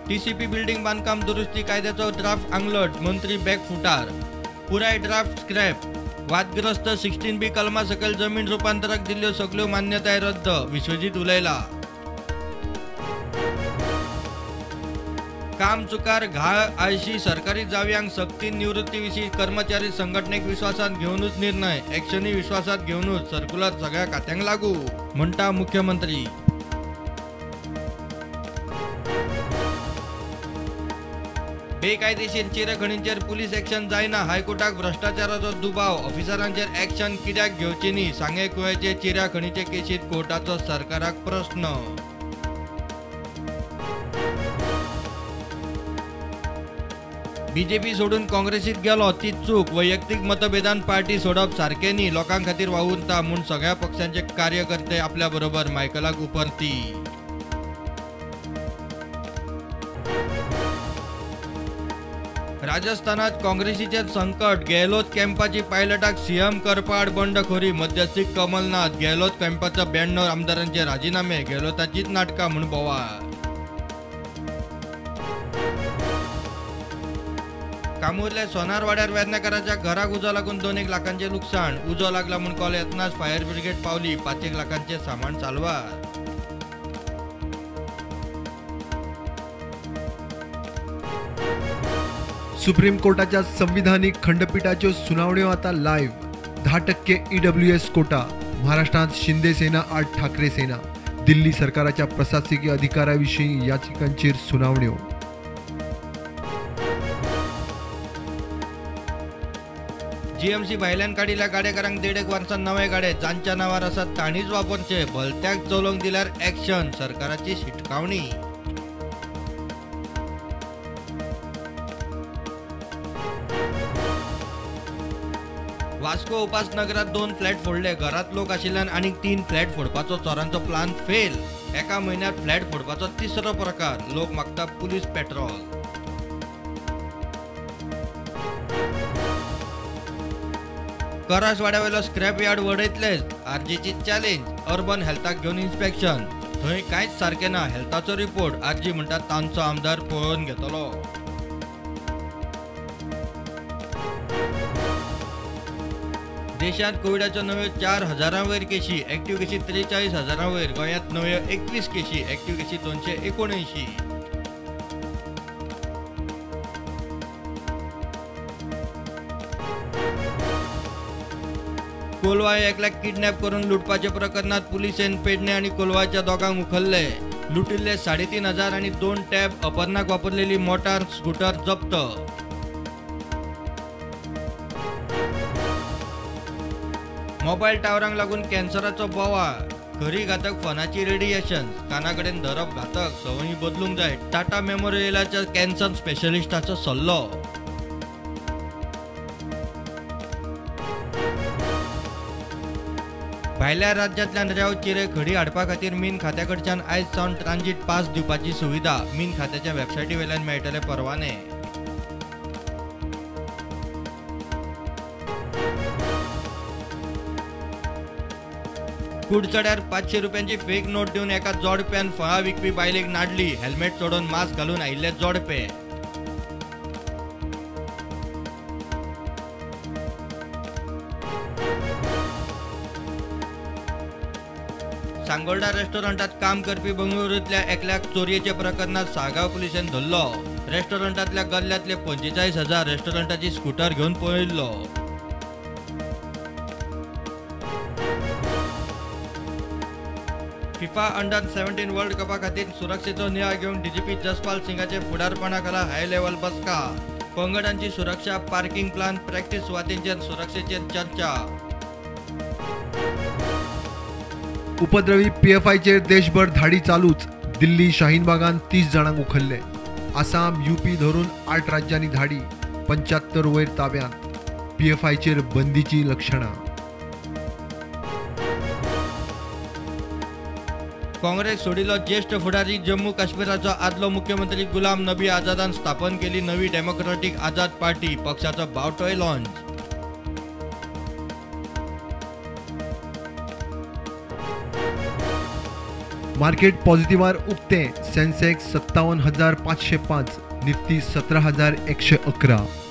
TCP building बांदकाम दुरुस्ती कायद्याचो ड्राफ्ट आंगलट, मंत्री बॅकफुटार. पुराय ड्राफ्ट स्क्रॅप. वादग्रस्त 16B कलमा सकयल जमीन रुपांतराक दिल्ल्यो सगल्यो मान्यताय रद्द, विश्वजीत उलयला. काम चुकार घाळ आळशी सरकारी जावयांक सक्तीन निवृत्ती विशीं कर्मचारी संघटनेक विश्वासात घेवनूच निर्णय, एक्शनूय विश्वासात घेवनूच, सर्क्युलर सगळ्या खात्यांक लागू म्हणटा मुख्यमंत्री. बेकायदेशीर चिरेखणींचेर पुलीस एक्शन जायना, हायकोर्टाक भ्रश्टाचाराचो दुबाव, ऑफिसरांचेर एक्शन कित्याक घेवची न्ही, सांगे कुळेचे चिऱ्या खणीचे केशीत कोर्टाचो सरकाराक प्रस्न. बीजेपी सोडून काँग्रेसीत गेलो ती चूक, वैयक्तीक मतभेदान पार्टी सोडप सारकें न्ही, लोकां खातीर वावुरता म्हूण सगळ्या पक्षांचे कार्यकर्ते आपल्या बरोबर, मायकलाक उपरती. राजस्थानात काँग्रेसीचेर संकट, गेहलोत कॅम्पाची पायलटाक सीएम करपा आड बंडखोरी, मध्यस्थी कमलनाथ, गेहलोत कॅम्पाच्या 92 आमदारांचे राजीनामे, गेहलोताचीच नाटकां म्हूण बोवाळ. कामुर्ले सोनारवाड्यार वेर्णेकाराच्या घराक उजो लागून 2 लाखांचें लुकसाण, उजो लागला म्हूण कॉल येतनाच फायर ब्रिगेड पावली, 5 लाखांचें सामान साल्वार. सुप्रीम कोर्टाच्या संविधानिक खंडपीठाच्यो सुनावण्यो आता लायव्ह. 10% EWS Kota, महाराष्ट्रांत शिंदे सेना आड ठाकरे सेना, दिल्ली सरकाराच्या प्रशासकीय अधिकाराविशीं याचिकांचेर सुनावण्यो. जीएमसी भायल्यान काडिल्ल्या गाडेकारांक 1.5 वर्सां नवे गाडे, जांच्या नांवार आसात तांणीच वापरचे, भलत्याक चलोवंक दिल्यार एक्शन, सरकाराची शिटकावणी. वास्को उपासनगरात 2 फ्लॅट फोडले, घरात लोक आशिल्ल्यान आनीक 3 फ्लॅट फोडपाचो चोरांचो प्लान फेल. एका म्हयन्यात फ्लॅट फोडपाचो तिसरो प्रकार, लोक मागता पुलीस पेट्रोल. करासवाड्यावेलो स्क्रॅप यार्ड वडयतलेच, आरजीची चॅलेंज, अर्बन हेल्थाक घेवन इन्स्पेक्शन, थंय कांयच सारकें ना, हेल्थाचो रिपोर्ट, आरजी म्हणटा तांचो आमदार पळोवन घेतलो. देशांत कोविडाच्यो नव्यो 4,000 वयर केशी, एक्टिव्ह केशी 43,000 वयर, गोंयांत नव्यो 21 केशी, एक्टिव्ह केशी 279. कोलवाळ एकल्याक किडनॅप करून लुटपाच्या प्रकरणात पुलिसेन पेडणे आनी कोलवाळच्या दोगांक उखल्ले, लुटिल्ले 3,500 आनी 2 टॅब, अपहरणाक वापरलेली मोटार स्कूटर जप्त. मोबायल टावरांक लागून कॅन्सराचो बोवाळ, खरी घातक फोनाची रेडिएशन, काना कडेन धरप घातक, संवयी बदलूंक जाय, टाटा मेमोरियलाच्या कॅन्सर स्पेशलिस्टाचो सल्लो. भायल्या राज्यांतल्यान रेंव चिरे खडी हाडपा खातीर मीन खात्या कडच्यान आयज सावन ट्रान्झीट पास दिवपाची सुविधा, मीन खात्याच्या वेबसायटी वेल्यान मेळटले परवाने. कुडचड्यार 500 रुपयांची फेक नोट दिवन एका जोडप्यान फळां विकपी बायलेक नाडली, हेल्मेट चडोवन मास्क घालून आयिल्ले जोडपे. सांगोल्डा रेस्टॉरंटात काम करपी बंगळुरूंतल्या एकल्याक चोरयेच्या प्रकरणात साळगांव पुलिसेन धरलो, रेस्टॉरंटांतल्या गल्ल्यांतले 45,000 रेस्टॉरंटाची स्कूटर घेवन पळयल्लो. फिफा अंडर 17 वर्ल्ड कपा खातीर सुरक्षेचो नियाळ घेवन डीजीपी जसपाल सिंगाचे फुडारपणाखाला हाय लेव्हल बसका, पंगडांची सुरक्षा, पार्किंग प्लान, प्रॅक्टिस सुवातींचेर सुरक्षेचेर चर्चा. उपद्रवी पीएफआयचेर देशभर धाडी चालूच, दिल्ली शाहीनबागान 30 जाणांक उखल्ले, आसाम यूपी धरून 8 राज्यांनी धाडी, 75 वयर ताब्यांत, पीएफआयचेर बंदीची लक्षणां. काँग्रेस सोडिल्लो ज्येष्ठ फुडारी जम्मू काश्मीराचो आदलो मुख्यमंत्री गुलाम नबी आझादान स्थापन केली नवी डेमोक्रॅटिक आझाद पार्टी, पक्षाचो बावटोय लॉन्च. मार्केट पॉझिटिव्हार उक्तें. सेन्सेक्स 57,505, निफ्टी 17,111.